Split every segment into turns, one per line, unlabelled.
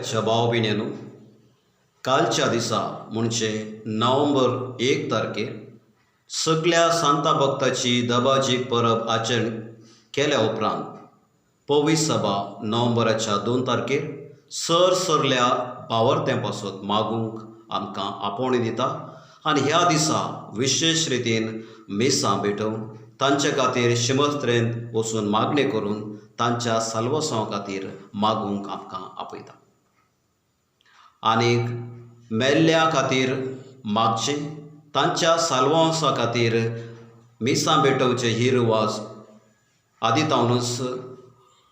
च्या भाव भयणींनो, कालच्या दिसा म्हणजे नोव्हेंबर 1 तारखेर सगल्या सांता भक्ताची दबाजीक परब आचरण केल्या उपरांत पवीस सभा नोव्हेंबराच्या 2 तारखेर सर सरल्या भावार्थ्यां पासत मागूंक आमकां आपोवणें दिता आनी ह्या दिसा विशेश रितीन मिसां भेटोवन तांचे खातीर शिमस्त्रेंत वचून मागणें करून तांच्या साल्वासांव खातीर मागूंक आमकां आपयता. आनीक मेल्ल्या खातीर मागचें, तांच्या साल्वांसा खातीर मिसां भेटोवचें ही रिवाज आदी तावनूच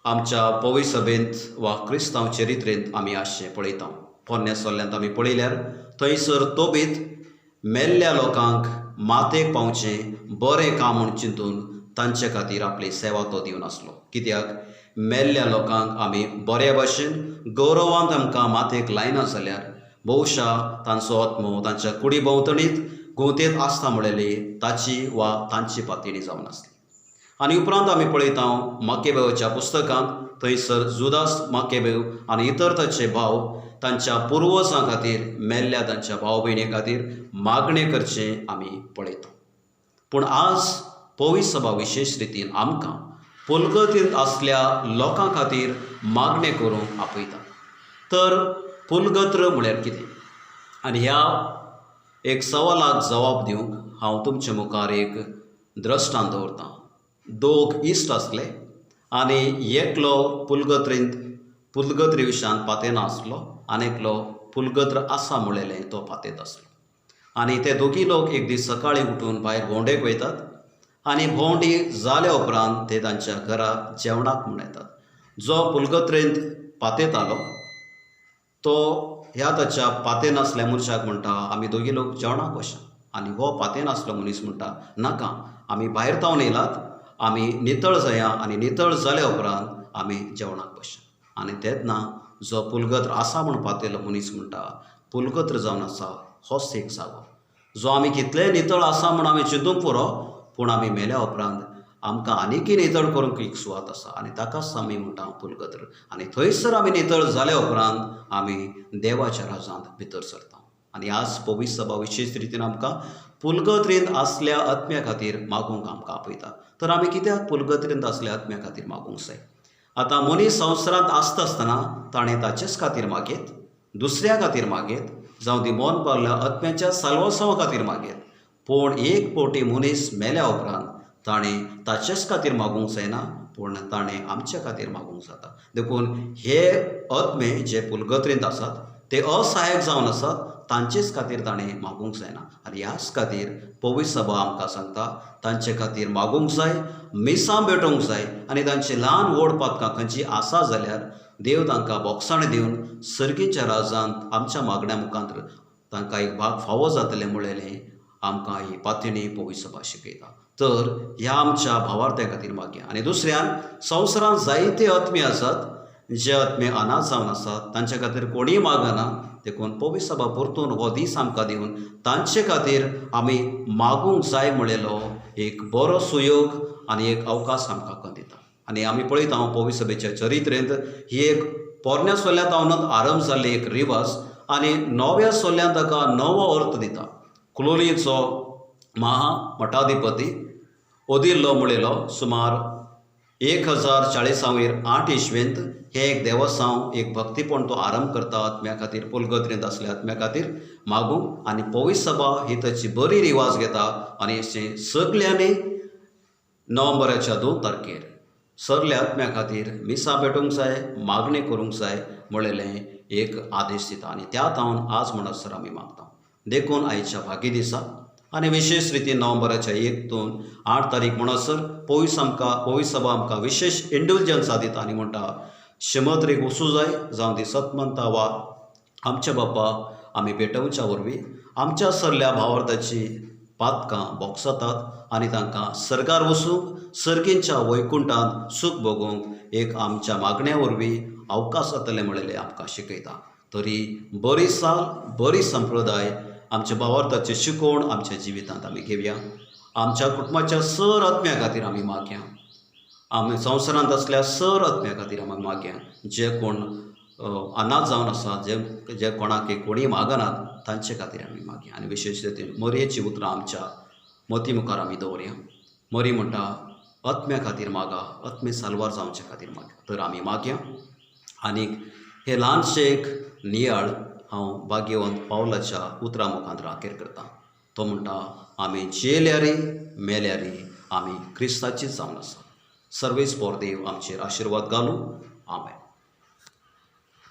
आमच्या पवी सभेंत वा क्रिस्तांव चरित्रेंत आमी आसचें पळयता. पोरण्या सोल्ल्यांत आमी पळयल्यार थंयसर तोबीत मेल्ल्या लोकांक मातेक पावचें बरें काम म्हूण चिंतून तांचे खातीर आपली सेवा तो दिवन आसलो. कित्याक मेल्ल्या लोकांक आमी बऱ्या भाशेन गौरवान आमकां मातेक लायना जाल्यार बहुशा तांचो आत्मो तांच्या कुडी भोंवतणीत घुंवतेत आसता म्हणलेली ताची वा तांची पातयणी जावन आसली. आनी उपरांत आमी पळयता माकेबेवच्या पुस्तकांत थंयसर जुदास माकेबेव आनी इतर ताचे भाव तांच्या पुर्वजां खातीर मेल्ल्या तांच्या भाव भयणी खातीर मागणें करचें आमी पळयता. पूण आज पवी सभा विशेश रितीन आमकां पुलगतींत आसल्या लोकां खातीर मागणें करूंक आपयता. तर पुलगत्र म्हळ्यार कितें आनी ह्या एक सवालाक जवाब दिवंक हांव तुमचे मुखार एक द्रश्टांत दवरतां. दोग इश्ट आसले आनी एकलो पुलगत्रींत पुलगत्री विशयांत पातेना आसलो आनी एकलो पुलगत्र आसा म्हणलेलें तो पातेत आसलो. आनी ते दोगी लोक एक दीस सकाळीं उठून भायर भोंवडेक वयतात आनी भोंवडी जाल्या उपरांत ते तांच्या घरा जेवणाक म्हूण येतात. जो पुलगत्रेंत पातेतालो तो ह्या ताच्या पाते नासल्या मनशाक म्हणटा, आमी दोगी लोक जेवणाक वचया. आनी हो पाते नासलो मनीस म्हणटा, नाका, आमी भायर तावन येयलात, आमी नितळ जाया आनी नितळ जाल्या उपरांत आमी जेवणाक बसया. आनी तेन्ना जो पुलगत्र आसा म्हूण पातेलो मनीस म्हणटा, पुलगत्र जावन आसा होच एक जागो जो आमी कितलेय नितळ आसा म्हूण आमी चिंतूंक पुरो, पूण आमी मेल्या उपरांत आमकां आनीकय नितळ करूंक एक सुवात आसा आनी ताकाच आमी म्हणटा पुलगत्र. आनी थंयसर आमी नितळ जाल्या उपरांत आमी देवाच्या राजांत भितर सरता. आनी आज पवित्र सभा विशेश रितीन आमकां पुलगत्रींत आसल्या आत्म्या खातीर मागूंक आमकां आपयता. तर आमी कित्याक पुलगत्रींत आसल्या आत्म्या खातीर मागूंक जाय? आतां मनीस संवसारांत आसता आसतना ताणें ताचेच खातीर मागयत, दुसऱ्या खातीर मागयत, जावं ती मन पावल्या आत्म्याच्या साल्वासांवा खातीर मागयत, पूण एक फावटी मनीस मेल्या उपरांत ताणें ताचेच खातीर मागूंक जायना, पूण ताणें आमच्या खातीर मागूंक जाता. देखून हे आत्मे जे पुलगत्रींत आसात ते असहायक जावन आसात, तांचेच खातीर ताणें मागूंक जायना. आनी ह्याच खातीर पवित्र सभा आमकां सांगता तांचे खातीर मागूंक जाय, मिसां भेटोवंक जाय आनी तांची ल्हान व्हड पातकां खंयची आसा जाल्यार देव तांकां बोगसाण दिवन सर्गीच्या राजांत आमच्या मागण्या मुखार तांकां एक भाग फावो जातलें म्हणलेलें आमकां ही पातयणी पवित्र सभा शिकयता. तर ह्या आमच्या भावार्थ्या खातीर मागया. आनी दुसऱ्यान संवसारांत जायते आत्मे आसात जे आत्मे अनाथ जावन आसात, तांचे खातीर कोणीय मागना. देखून पवित्र सभा परतून हो दीस आमकां दिवन तांचे खातीर आमी मागूंक जाय म्हणलेलो एक बरो सुयोग आनी एक अवकाश आमकां दिता. आनी आमी पळयता पवित्र सभेच्या चरित्रेंत ही एक पोरण्या सोल्यांत तावनत आरंभ जाल्ली एक रिवाज आनी नव्या सोल्यांत ताका नवो अर्थ दिता. क्लोरीचो महा मठाधिपती ओदिल्लो म्हणलेलो सुमार 1040 8 इस्वेंत हें एक देवसांव एक भक्तीपण तो आरंभ करता आत्म्या खातीर, पुलगत्रींत आसल्या आत्म्या खातीर मागूंक. आनी पवित्र सभा ही ताची बरी रिवाज घेता आनी अशें सगल्यांनी नोव्हेंबराच्या 2 तारखेर सरल्या आत्म्या खातीर मिसां भेटोवंक जाय, मागणें करूंक जाय म्हणलेलें एक आदेश दिता. आनी त्या तावन आज म्हणसर आमी मागता. देखून आयच्या भागी दिसा आनी विशेश रितीन नोव्हेंबराच्या 1 2 8 तारीख म्हणसर पवित्र आमकां पवित्र सभा आमकां विशेश इंडुलजन्सा दिता आनी म्हणटा शिमत्रीक वचूं जाय, जावं ती सतमंता वा आमच्या बापा आमी भेटोवच्या वरवीं आमच्या सरल्या भावार्थाची पातकां बोगसतात आनी तांकां सर्गार वचूंक, सर्गींच्या वैकुंठांत सूख भोगूंक एक आमच्या मागण्या वरवीं अवकाश जातलें म्हणलेलें आमकां शिकयता. तरी बरी साल बरी संप्रदाय आमच्या भावार्थाची शिकवण आमच्या जिवितांत आमी घेवया. आमच्या कुटुंबाच्या सर आत्म्या खातीर आमी मागया. आमी संवसारांत आसल्या सर आत्म्या खातीर आमी मागया, जे कोण अनाथ जावन आसा, जे जे कोणाक कोणीय मागनात तांचे खातीर आमी मागया. आनी विशेश रितीन मरयेचीं उतरां आमच्या मती मुखार आमी दवरया. मरी म्हणटा, आत्म्या खातीर मागा, आत्मे साल्वार जावचे खातीर मागा. तर आमी मागया. आनीक हे ल्हानशे एक नियाळ हांव भाग्यवंत पावलाच्या उतरां मुखार अखेर करतां. तो म्हणटा, आमी जियेल्यारी मेल्यारी आमी क्रिस्ताचीच जावन आसा. सर्वेस्पोर देव आमचेर आशिर्वाद घालूं. आमेन.